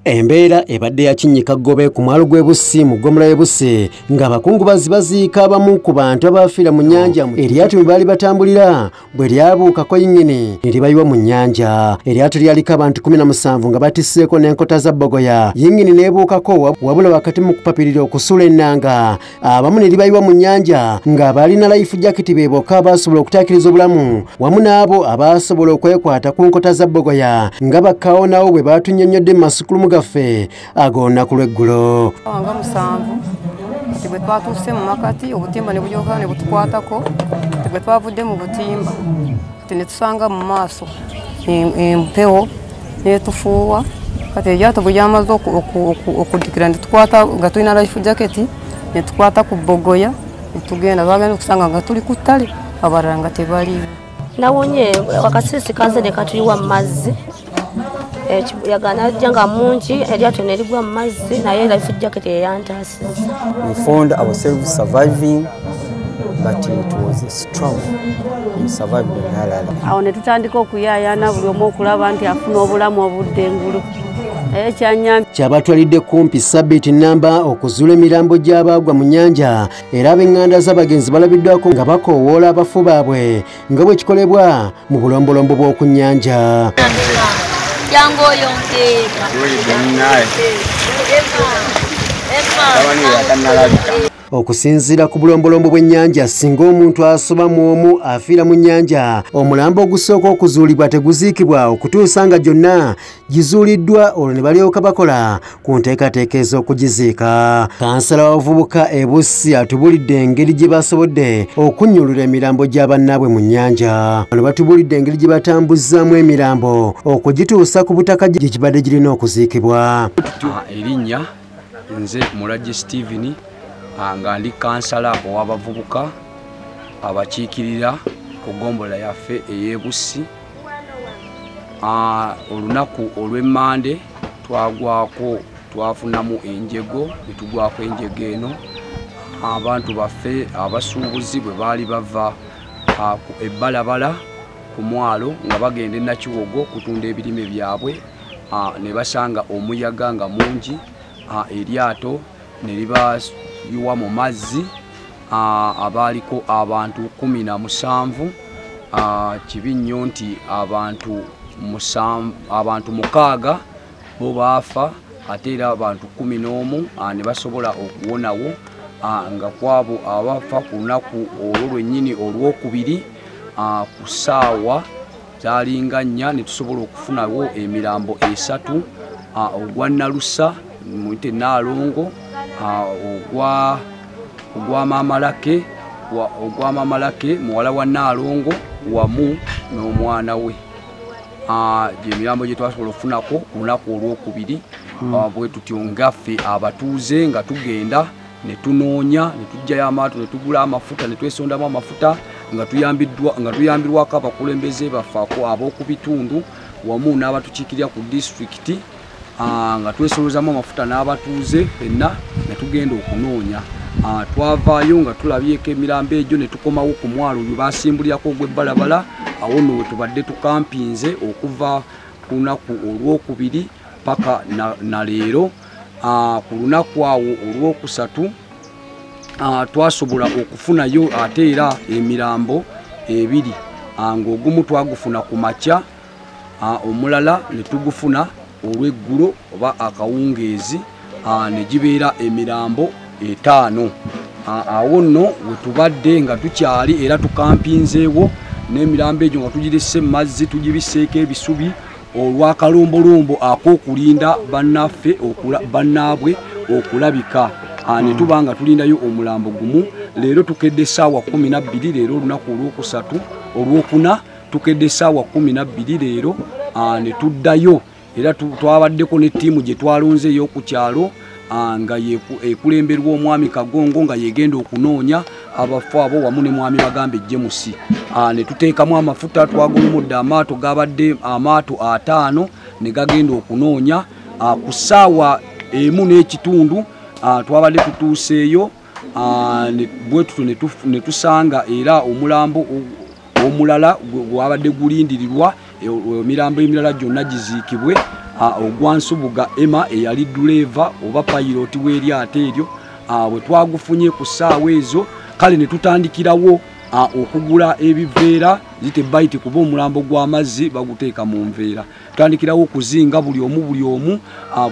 Embeera ebadde yakinnyika ggobe ku mwalo gw'e Bussi mu ggombolola y'e Bussi ng'abakungubazi baziika abamu ku bantu abaafiira mu nnyanja. Eryato mwe baali batambulira bwe lyabuukako yinnyini ne libayiwa mu nnyanja. Eryato lyaliko abantu 17 nga batisseeko n'enkota za bbogoya. Yinnyini n'ebuukako wabula wakati mu kupapirira okusuula ennanga abamu ne libayiwa mu nnyanja ng'abaalina life jacket be bokka abaasobola okutaakiriza obulamu wamu n'abo abaasobola okwekwata ku nkota za bbogoya nga bakkawonawo bwe baatunnyonnyodde mu masukulumu gaffe ag'olunaku lw'eggulo. Nga 7 kati bwe twatuuse mu makati obutimba ne bulyoka ne butukwatako, kati bwe twavudde mu butimba kati ne tusanga mu maaso empewo n'etufuuwa, kati eryato bwe lyamaze okuddikira ne tukwata nga tulina life jacket ne tukwata ku bbogoya ne tugenda. Twagenda okusanga nga tuli ku ttale, abalala nga tebaliiwo. Nawonye akasiisi kaze ne katuyiwa mu mazzi, yagana ajja nga mungi, eryato ne ligwa mu mazzi, naye life jacket eyantaasizza. We found ourselves surviving, but it was a struggle. We survived in halala. Awo ne tutandika okuyaayaana buli omu okulaba nti afuna obulamu obudde engulu. Kyabatwalidde kumpi sabbiiti nnamba okuzuula emirambo gy'abaagwa mu nnyanja, era ab'eŋŋanda z'abagenzi balabiddwako nga bakoowoola abafu baabwe nga bwe kikolebwa mu bulombolombo bw'oku nnyanja. Okusinziira ku bulombolombo bw'ennyanja, singa omuntu asoba mu omu afiira mu nnyanja, omulambo ogusooka okuzuulibwa teguziikibwa okutuusa nga gyonna gizuuliddwa, olwo ne balyoka bakola ku nteekateeka ez'okugiziika. Kansala w'abavubuka e Bussi atubuulidde engeri gye basobodde okunnyulula emirambo gya bannaabwe mu nnyanja. Bano batubuulidde engeri gye batambuzzaamu emirambo okugituusa ku butaka gye gibadde girina okuziikibwa. Erinnya nze Mulaji Steven, nga ndi kansala ow'abavubuka abakiikirira ku ggombolola yaffe ey'e Bussi. Olunaku olw'emmande twagwako, twafunamu enjego ne tugwako enjego eno. Abantu baffe abasuubuzi bwe baali bava ebbalabala ku mwalo nga bagenda e Nakiwogo kutunda ebirime byabwe, ne basanga omuyaga nga mungi, eryato ne libayiwa mu mazzi, abaaliko abantu 17. Kibi nnyo nti abantu 6 bo baafa, ate era abantu 11 ne basobola okuwonawo, nga kwabo abafa ku lunaku olwo lwennyini olwokubiri ku ssaawa zaalinga 4 ne tusobola okufunawo emirambo 3, ogwa Nalusa muyite Naalongo, ogwa Maama Lake muwala wa Naalongo wamu n'omwana we. Gyemirambo gye twasobola okufunako ku lunaku olwokubiri. Bwe tutyo ngaffe abatuuze nga tugenda ne tunoonya, ne tuggyayo amaato, ne tugula amafuta, ne twesondamu amafuta nga tuyambirwako abakulembeze baffe ab'oku bitundu wamu n'abatukiikirira ku disitulikiti, nga twesolozamu amafuta n'abatuuze ffenna ne tugenda okunoonya. Twavaayo nga tulabyeko emirambo egyo ne tukomawo ku mwalo gwe basimbulirako ogw'ebbalabala. Awo nno we tubadde tukampinze okuva ku lunaku olwokubiri paka na leero. Ku lunaku awo olwokusatu twasobola okufunayo ate era emirambo 2, ng'ogumu twagufuna ku makya, omulala ne tugufuna olw'eggulo oba akawungeezi, ne gibeera emirambo 5. Awo nno we tubadde nga tukyali era tukampinzeewo n'emirambo egyo nga tugirese mu mazzi, tugibiseeko ebisubi olw'akalombolombo ak'okulinda bannaffe bannaabwe okulabika. Ne tuba nga tulindayo omulambo gumu. Leero tukedde essaawa 12, leero olunaku olwokusatu olwokuna tukedde essaawa 12 leero, ne tuddayo. Era twabaddeko ne ttiimu gye twalonze ey'oku kyalo, nga ekulemberwa omwami Kagongo nga yegenda okunoonya abafu abo wamu ne mwami Bagambe James. Ne tuteekamu amafuta, twagulumudde amaato, gabadde amaato 5 ne gagenda okunoonya. Ku ssaawa 1:15 twabadde tutuuseeyo, bwe tutyo ne tusanga era omulambo omulala gwabadde gulindirirwa, emirambo emirala gyonna giziikibwe. Ogwa Nsubuga Emma eyali duleva oba payiroti w'eryato eryo bwe twagufunye ku ssaawa ezo, kale ne tutandikirawo okugula ebiveera zite baiti kuba omulambo gw'amazzi baguteeka mu nveera. Tutandikirawo okuzinga buli omu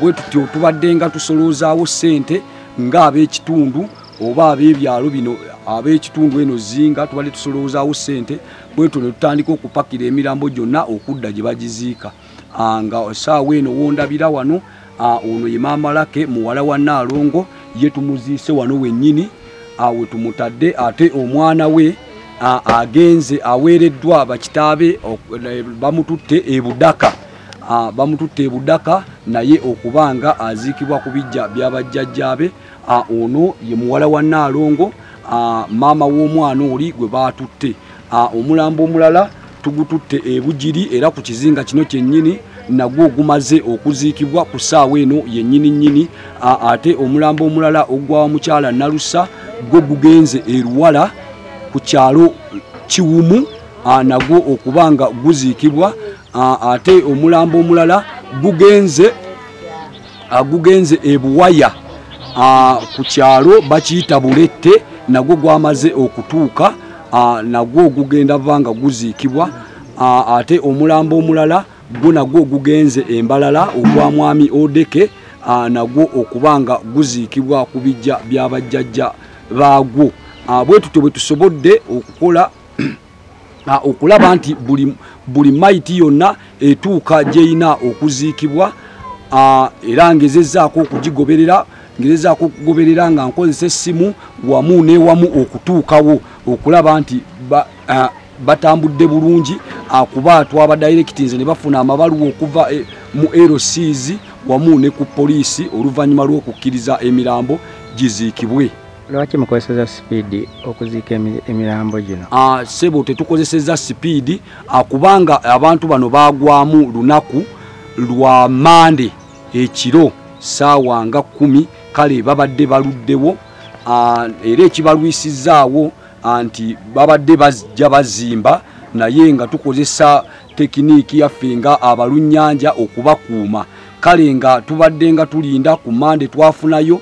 bwe tutyo tubadde nga tusoloozaawo ssente ng'ab'ekitundu oba ab'ebyalo bino ab'ekitundu eno Zinga tubadde tusoloozaawo ssente bwe tutyo ne tutandika okupakira emirambo gyonna okudda gye bagiziika. Nga essaawa eno wondabira wano ono ye Maama Lake muwala wa Nnaalongo ye tumuziise wano wennyini we tumutadde, ate omwana we agenze aweereddwa bakitaabe bamututte e Budaka, bamututte e Budaka naye okubanga aziikibwa ku bijja by'abajjajjaabe. Ono ye muwala wa Nnaalongo maama w'omwana oli gwe baatutte. Omulambo omulala tugututte e Bugiri era ku kizinga kino kyennyini nagwo gumaze okuziikibwa ku ssaawa eno yennyini nnyini. Ate omulambo omulala ogwa mukyala Nalusa gwo gugenze e Luwala ku kyalo Kiwumu nagwo okubanga guziikibwa. Ate omulambo omulala gugenze e Buwaya ku kyalo bakiyita Bulette nagwo gwamaze okutuuka nagwo gugenda banga guziikibwa. Ate omulambo omulala gwo nagwo gugenze Embalala ogwa mwami Odeke nagwo okubanga guziikibwa ku bijja by'abajjajja baagwo. Bwe tutyo bwe tusobodde okukola okulaba nti buli mayiti yonna etuuka gy'erina okuziikibwa, era ngezezzaako okugigoberera, ngezezzaako okugoberera nga nkozesa essimu wamu ne wamu okutuukawo okulaba nti batambudde bulungi, kuba twabadirectinze ne bafuna amabaluwa okuva mu LCs wamu ne ku poliisi oluvannyuma lw'okukkiriza emirambo giziikibwe. Lwaki mukozeseza sipiidi okuziika emirambo gino? Ssebo tetukozeseza sipiidi kubanga abantu bano baagwamu lunaku lwa Mande ekiro ssaawa nga 10, kale babadde baluddewo era ekibalwisizzaawo nti babadde bajja bazimba naye nga tukozesa tekiniiki yaffe nga abalunnyanja okubakuuma. Kale nga tubadde nga tulinda ku Mande twafunayo,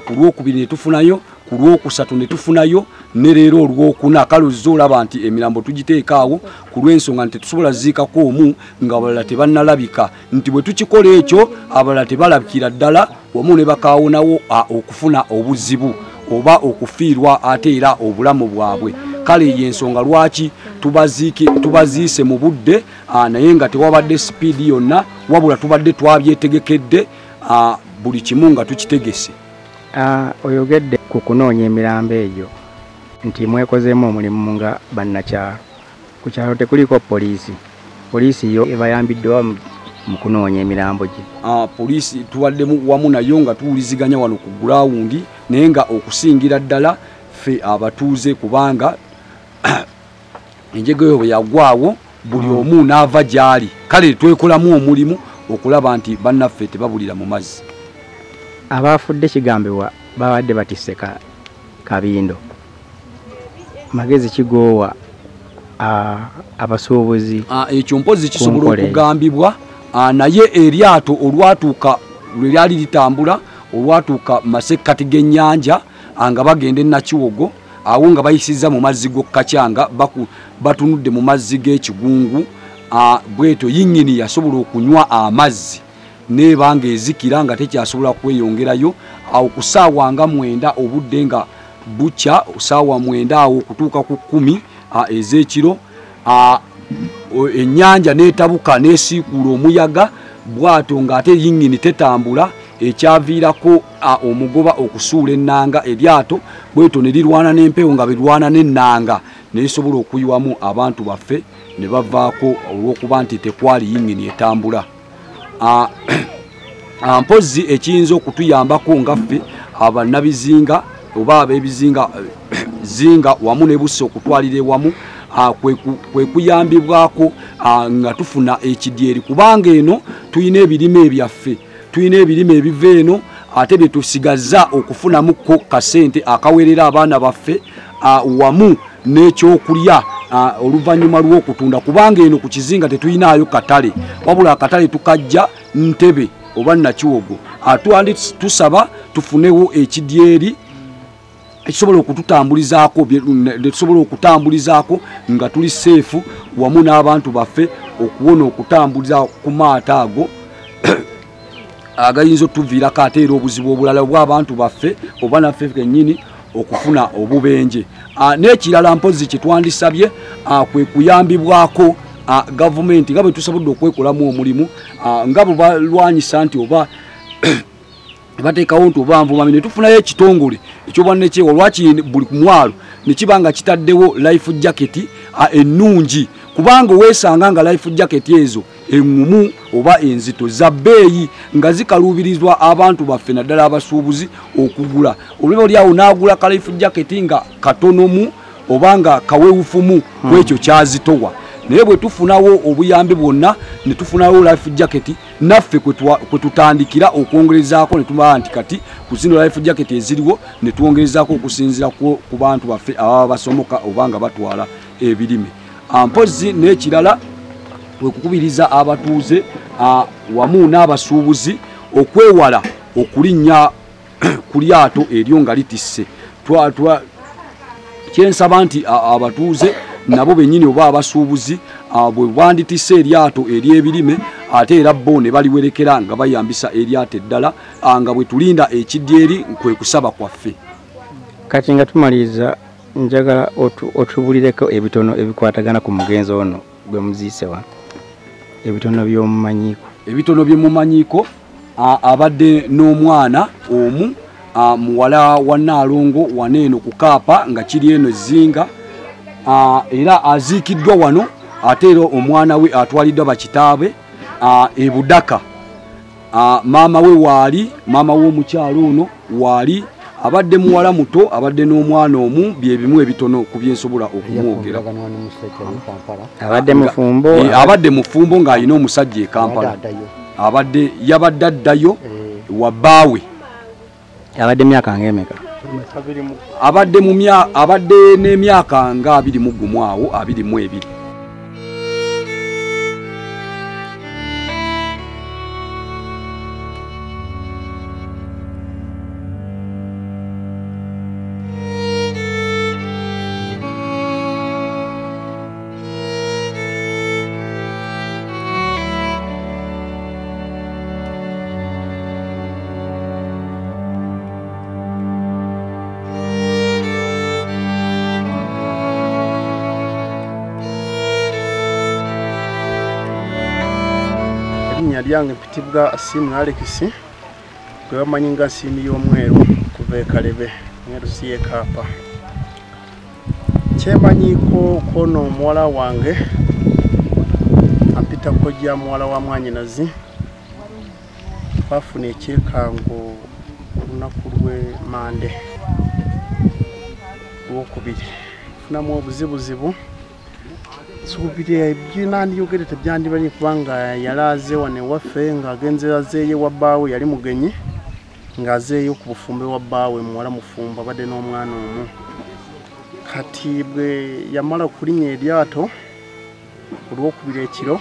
ku Lwokubiri ne tufunayo, ku Lwokusatu ne tufunayo ne leero Olwokuna. Kale ozze olaba nti emirambo tugiteeka awo ku lw'ensonga nti tetusobola ziikako omu nga abalala tebannalabika, nti bwe tukikola ekyo abalala tebalabikira ddala wamu ne bakaawonawo okufuna obuzibu oba okufiirwa ate era obulamu bwabwe. Kale y'ensonga lwaki tubaziise mu budde naye nga tewabadde sipiidi yonna, wabula tubadde twabyetegekedde buli kimu nga tukitegese. Oyogedde ku kunoonya emirambo egyo nti mwekozeemu omulimu nga bannakyalo. Ku kyalo tekuliko poliisi, poliisi yo ebayambiddwa mu kunoonya emirambo gino? Poliisi tubaddemu wamu nayo nga tuwuliziganya wano ku gulawundi, naye nga okusingira ddala ffe abatuuze kubanga enjega eyo bwe yagwawo buli omu n'ava gy'ali. Kale twekolamu omulimu okulaba nti bannaffe tebabulira mu mazzi. Abafudde kigambibwa babadde batisse kabindo. Magezi kigoowa abasuubuzi? Ekyo mpozi kisobola okugambibwa, naye eryato olwatuuka lwe lyali litambula olwatuuka masekkati g'ennyanja nga bagenda e Nakiwogo, awo nga bayisizza mu mazzi g'Okukacyanga batunudde mu mazzi g'ekigungu, bwetyo yinnyini yasobola okunywa amazzi neeba ng'ezikira nga tekyasobola kweyongerayo. Awo ku ssaawa nga 9 obudde nga bukya, ssaawa 9 awo okutuuka ku 10 ez'ekiro, ennyanja n'etabuka n'esiikuula omuyaga bw'atyo ng'ate yinnyini tetambula, ekyaviirako omugoba okusuula ennanga eryato bwetyo ne lirwana n'empewo nga birwana n'ennanga ne lisobola okuyiwamu abantu baffe ne bavaako olw'okuba nti tekwali yinnyini etambula. Mpozzi ekiyinza okutuyambako nga ffe abannabizinga oba ab'ebizinga Zinga wamu ne Busse okutwalira ewamu kwe kuyambibwako nga tufuna ekidyeri, kubanga eno tulina ebirime ebyaffe, tulina ebirime ebiva eno ate bye tusigazza okufunamuko kasente akaweerera abaana baffe wamu n'ekyokulya Oluvannyuma lw'okutunda, kubanga eno ku kizinga tetulinayo katale, wabula akatale tukajja Ntebe oba Nakiwogo. Twandi tusaba tufunewo ekidyeri ekisobola okututambulizaako, tusobola okutambulizaako nga tuli seefu wamu n'abantu baffe, okuwona okutambuliza ku maato ago agayinza otuviirako ate era obuzibu obulala obw'abantu baffe oba naffe kennyini okufuna obubenje. N'ekirala mpozzi kye twandisabye kwe kuyambibwako gavumenti nga bwe tusobodde okwekolamu omulimu, nga bwe balwanyisa nti oba bateekawo nti oba nvumami, ne tufunayo ekitongole ekyobwannakyewa lwaki buli ku mwalo ne kiba nga kitaddewo life jacket ennungi, kubanga weesanga nga life jacket ezo eŋŋumu oba enzito za bbeeyi nga zikaluubirizwa abantu baffe naddala abasuubuzi okugula. Olweba oliawo n'agula ka life jacket nga katonomu oba nga kawewufumu ku ekyo kyazitowa, naye bwe tufunawo obuyambi bwonna ne tufunawo life jacket naffe kwe tutandikira okwongerezaako, ne tumala nti kati ku zino life jacket eziriwo ne twongerezaako okusinziira ku bantu baffe ababa basomoka oba nga batwala ebirime. Mpozzi n'ekirala kwe kukubiriza abatuuze wamu n'abasuubuzi okwewala okulinnya ku lyato eryo nga litisse. Kyensaba nti abatuuze nabo bennyini oba abasuubuzi bwe banditisse eryato ery'ebirime ate era bo ne baliwerekera nga bayambisa eryato eddala, nga bwe tulinda ekidyeri kwe kusaba kwaffe. Kati nga tumaliriza, njagala otubulireko ebitono ebikwatagana ku mugenzi ono gwe muziise wano, ebitono by'omumanyiiko. Ebitono byemumanyiiko, abadde n'omwana omu, muwala wa Nnaalongo wano eno ku Kaapa nga kiri eno Zinga, era aziikiddwa wano, ate era omwana we atwaliddwa bakitaabe e Budaka. Maama we waali, maama w'omukyalo ono waali, abadde muwala muto, abadde n'omwana omu, bye bimu ebitono ku byensobola okumwogera. Abadde mufumbo? Abadde mufumbo ng'alina omusajja e Kampala. Yabadde addayo wa bbaawe. Abadde myaka ng'emeka? Abadde n'emyaka nga 21 awo, 22. Lyange mpitibwa Asiimwe Alex, gwe bamanyi nga Nsiimi y'Omweru kuva e Kalebe, Mweru si y'e Kaapa. Kyemanyiiko kwono omuwala wange ampita kojja muwala wa mwanyinazi, twafuna ekyekango olunaku lwe Mande Lwokubiri, funamu obuzibuzibu suubira byinandiyogere tebyandibali kubanga yalaaze wano ewaffe ng'agenze azeeyo wa bbaawe, yali mugenyi ng'azeeyo ku bufumbe wa bbaawe, muwala mufumbo abadde n'omwana omu. Kati bwe yamala okulinnya eryato olwokubiri ekiro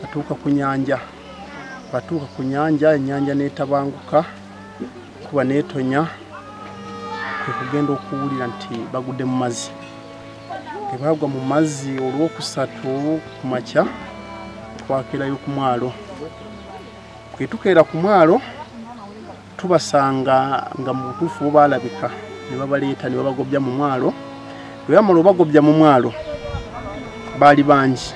atuuka ku nnyanja, batuuka ku nnyanja, ennyanja n'etabanguka kuba n'etonya, kwe kugenda okuwulira nti bagudde mu mazzi. Tebagwa mu mazzi olwokusatu ku makya, twakerayo ku mwalo. Bwe tukeera ku mwalo tubasanga nga mu butuufu bo baalabika, ne babaleeta ne babagobya mu mwalo. Bwe bamala obagobya mu mwalo baali bangi,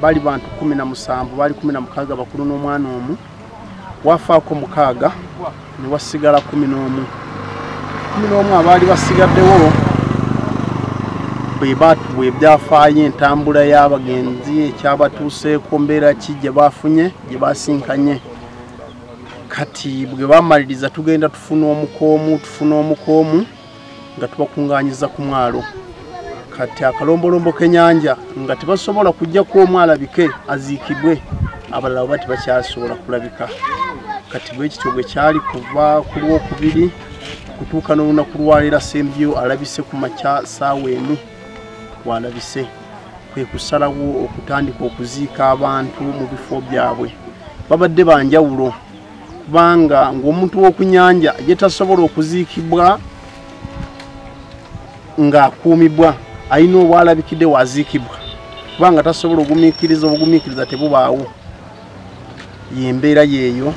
baali bantu 17, baali 16 bakulu n'omwana omu, wafaako 6 ne wasigala 11. 11 abaali basigaddewo bwe batuwa ebyafaayo, entambula y'abagenzi, ekyabatuuseeko, mbeera ki gye bafunye, gye basinkanye. Kati bwe bamaliriza tugenda tufuna omukoomu, tufuna omukoomu nga tubakungaanyiza ku mwalo. Kati akalombolombo k'ennyanja nga tebasobola kujjako omu alabike aziikibwe, abalala baba tebakyasobola kulabika. Kati bwe kityo bwe kyali kuva ku Lwokubiri kutuuka n'olunaku lwaleero Assembly alabise ku makya ssaawa 1 kwalabise, kwe kusalawo okutandika okuziika abantu mu bifo byabwe. Babadde banjawulo kubanga ng'omuntu w'oku nnyanja ye tasobola okuziikibwa ng'akuumibwa, alina obwalabikidde waziikibwa kubanga tasobola ogumiikiriza, obugumiikiriza tebubaawo. Y'embeera yeeyo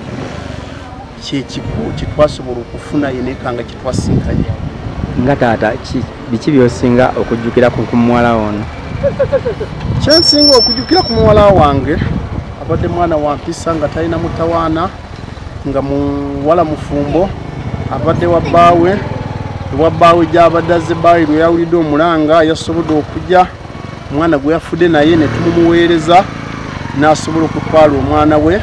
kyekiko kyetwasobola okufuna yenekanga kyetwasinkanye. Nga taata, biki by'osinga okujjukira ku muwala ono? Kyensinga okujjukira ku muwala wange, abadde mwana wa mpisa nga talina mutawaana, nga muwala mufumbo, abadde wa bbaawe, ewa bbaawe gy'abadde azze bbaawe lwe yawulidde omulanga yasobodde okujja, omwana gwe yafudde naye ne tumumuweereza n'asobola okutwala omwana we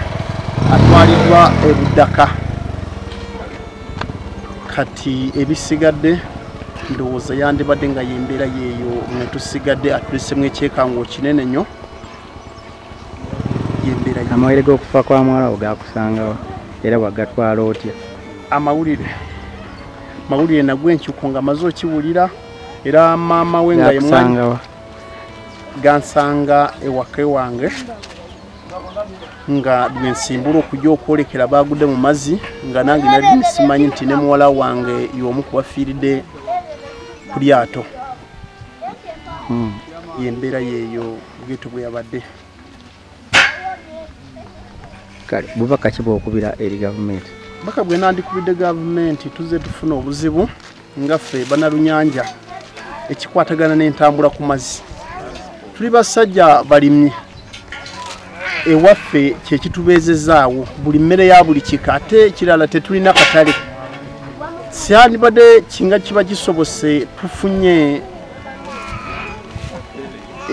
atwaliddwa e Buddaka. Kati ebisigadde ndowooza yandibadde nga y'embeera yeeyo mwe tusigadde, atulesemu ekyekango kinene nnyo. Y'embeera yeeyo. Amawulire g'okufa kwa muwala wo gakusangawa era wagatwala otya? Amawulire nagwo enkyuko nga maze okiwulira, era maama we nga ye mwana gansanga ewaka ewange nga lwensimbula okujja okwolekera baagudde mu mazzi, nga nange nali simanyi nti ne muwala wange y'omu ku bafiiridde ku lyato. Y'embeera yeeyo bwetyo bwe yabadde. Kale bubaka ki bw'okubira eri gavumenti? Bubaka bwe nandikubidde gavumenti, tuzze tufuna obuzibu nga ffe bannalunyanja ekikwatagana n'entambula ku mazzi. Tuli basajja balimyi, ewaffe kyekitubeezezaawo buli mmere ya buli kika, ate ekirala tetulina katale. Syandibadde kinga kiba kisobose tufunye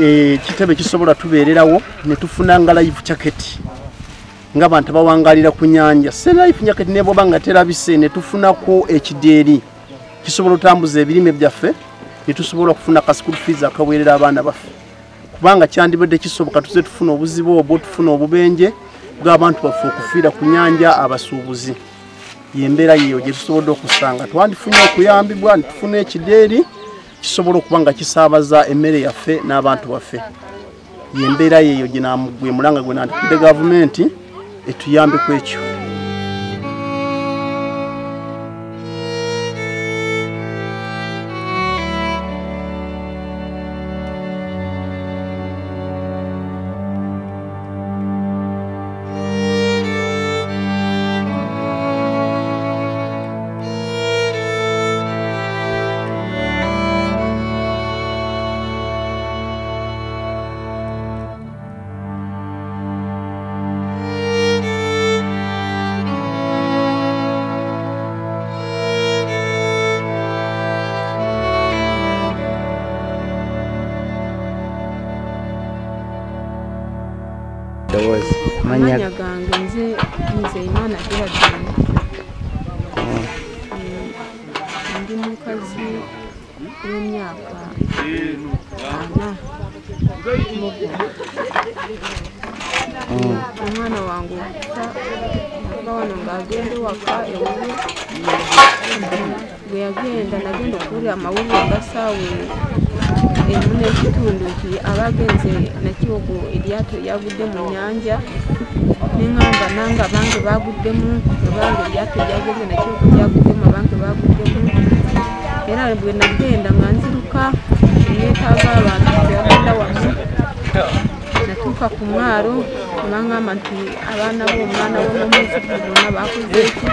ekitebe kisobola tubeererawo ne tufuna nga life jacket ng'abantu abawangalira ku nnyanja. Se life jacket ne bw'oba nga terabise ne tufunako ekidyeri kisobola otambuza ebirime byaffe ne tusobola okufuna ka school fees akaweerera abaana baffe, kubanga kyandibadde kisoboka tuze tufuna obuzibu obwo, tufuna obubenje bw'abantu baffe okufiira ku nnyanja abasuubuzi. Y'embeera yeeyo gye tusobodde okusanga. Twandifunye okuyambibwa ne tufuna ekidyeri kisobola okuba nga kisaabaza emmere yaffe n'abantu baffe. Y'embeera yeeyo gye gwe mulanga gwe nandikubidde gavumenti etuyambe ku ekyo. Amannya gange nze Nzeyimana Geraldine. Ndi mukazi w'emyaka 40. Omwana wange okufa yava wano ng'agenda ewaka ewuwe. Bwe yagenda nagenda okuwulira amawulire nga ssaawa 1:15 nti abagenze Nakiwogo eryato lyagudde mu nnyanja, neŋŋamba nange abange baguddemu, abange eryato lyagenze Nakiwogo lyaguddemu, abange baguddemu. Era bwe nagenda nga nziruka neetaaga abantu tebagenda wamu, natuuka ku mwalo ne baŋŋamba nti abaana bo, omwana wo n'omuzzukulu bonna bakoze eki,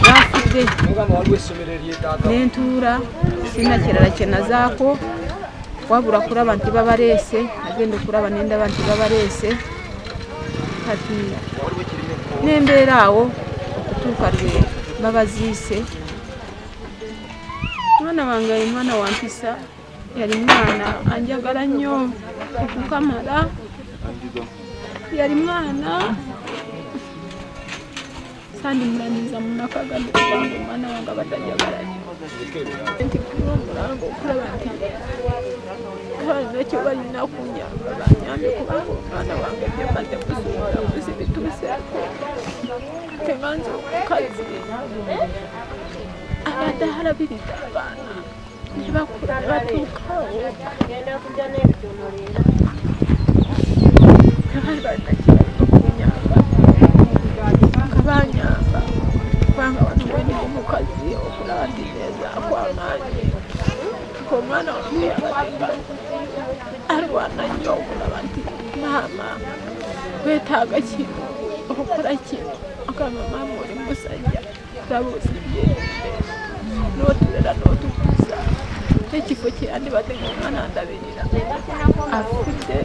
bafudde. Nentuula sirina kirala kye nazaako wabula kulaba nti babaleese, nagenda okulaba nendaba nti babaleese. Kati nembeera awo okutuuka lwe babaziise. Omwana wange yali mwana wa mpisa, yali mwana anjagala nnyo okukamala, yali mwana sandimulamiza munakagambe kubanga omwana wange abatajagala nnyo. Nti omulango okulaba nti balina kye balina kunyamba banyambe kubanga omwana wange byembadde musobola muzibituuseeko. Ate nga nze omukazi abadde alabiridde abaana. Ne bakula ne batuukawo. Tebaali balina kye balina okunyamba. Nga banyamba kubanga wano wendi omukazi okulaba nti neezaako amaanyi. Omwana wange yabadde alwana nnyo okulaba nti maama weetaaga kino okukola kino agamba maama oli musajja olaba osibye n'otulera n'otukuza ekifo kyeyandibadde ng'omwana andabirira afudde.